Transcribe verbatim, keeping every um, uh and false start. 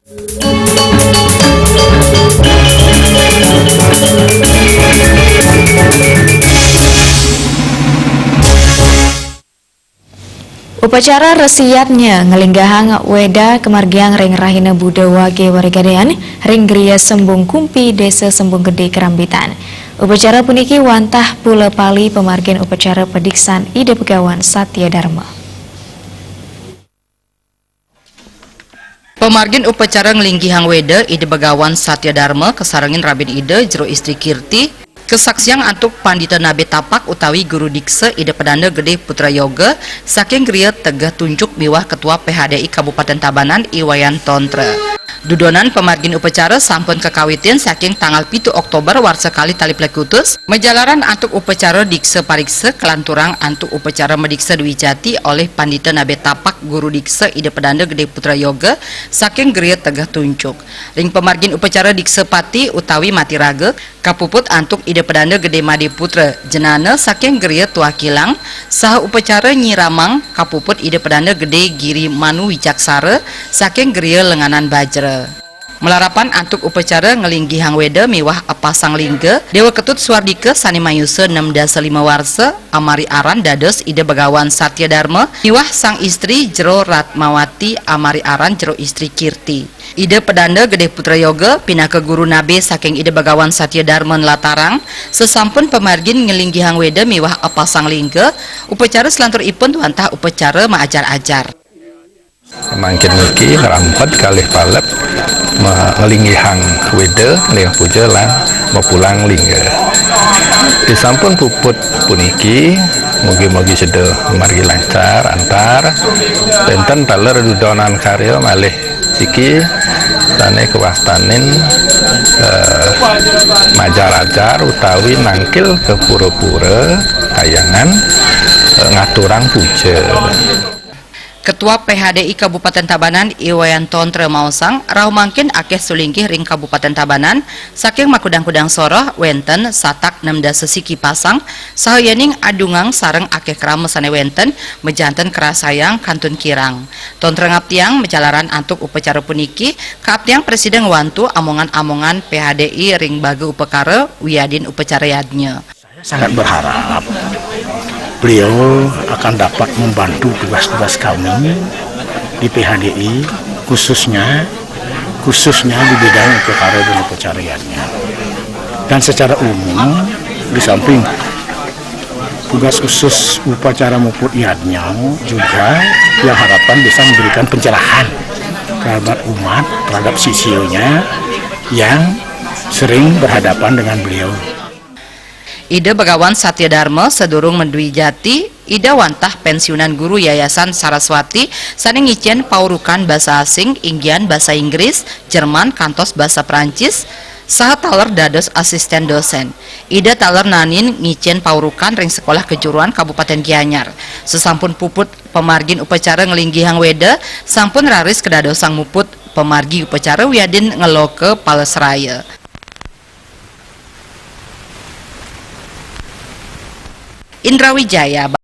Upacara resi yadnya ngelinggahang weda kamargiang ring rahina Buda Wage Waregadéan ring Griya Sembung Kumpi, Désa Sembung Gedé, Kerambitan. Upacara puniki wantah pula pali pamargin upacara padiksan Ida Begawan Satya Dharma. Pamargin upacara nglinggihang weda Ida Begawan Satya Dharma kasarengin rabin Ida Jero Istri Kirti, kasaksiang antuk Pandita Nabe Tapak utawi Guru Diksa Ida Pedanda Gedé Putra Yoga saking Griya Tegeh Tunjuk miwah Ketua P H D I Kabupaten Tabanan I Wayan Tontra. Dudonan pamargin upacara sampun kakawitin saking tanggal pitu Oktober warsa kalih tali plekutus, majalaran antuk upacara diksa pariksa kalanturang antuk upacara madiksa dwijati olih Pandita Nabe Tapak Guru Diksa Ida Pedanda Gedé Putra Yoga saking Griya Tegeh Tunjuk. Ring pamargin upacara diksa pati utawi mati raga kapuput antuk Ida Pedanda Gedé Made Putra, jenana saking Griya Tuah Kilang, saha upacara nyiramang kapuput Ida Pedanda Gedé Giri Manu Wicaksara saking Griya Lenganan Bajra. Malarapan antuk upacara nglinggihang weda miwah epasang lingga, Déwa Ketut Swardika sané mayusa nem dasa lima warsa, amari aran dados Ida Begawan Satya Dharma, miwah sang istri Jero Ratmawati, amari aran Jero Istri Kirti. Ida Pedanda Gedé Putra Yoga pinaka guru nabe saking Ida Begawan Satya Dharma nlatarang, sasampun pamargin nglinggihang weda miwah epasang lingga, upacara salanturipun wantah upacara maajar-ajar. Mangkin niki ngrampet kalih palet ma-, nglinggihang weda, nglinggih puja lan mapulang lingga. Disampun puput puniki, mugi-mugi seda margi lancar antar. Wénten taler dudonan karya malih siki sané kawastanin, eh, majar-ajar utawi nangkil ka pura-pura kayangan, eh, ngaturang puja. Ketua P H D I Kabupaten Tabanan I Wayan Tontra maosang, rauh mangkin akéh sulinggih ring Kabupaten Tabanan, saking makudang-kudang soroh wénten satak nem dasa siki pasang, saha yéning adungang sareng akéh krama sané wénten, majanten karasayang kantun kirang. Tontra ngaptiang majalaran antuk upacara puniki, kaaptiang prasida ngwantu amongan-amongan P H D I ring baga upakara wiadin upacara yadnya. Saya sangat berharap beliau akan dapat membantu tugas-tugas kami di P H D I, khususnya, khususnya di bidang upakara dan upacara yadnya. Dan secara umum, di samping tugas khusus upacara muput yadnya juga yang harapan bisa memberikan pencerahan terhadap umat, terhadap sisionya yang sering berhadapan dengan beliau. Ida Begawan Satya Dharma sadurung madwijati, Ida wantah pensiunan guru Yayasan Saraswati sané ngicén paurukan basa asing, inggihan basa Inggris, Jerman, kantos basa Prancis, saha taler dados asisten dosen. Ida taler naenin ngicén paurukan ring Sekolah Kejuruan Kabupaten Gianyar. Sasampun puput pamargin upacara nglinggihang weda, sampun raris kadadosang muput pamargi upacara wiadin ngeloka palasraya. Indra Wijaya.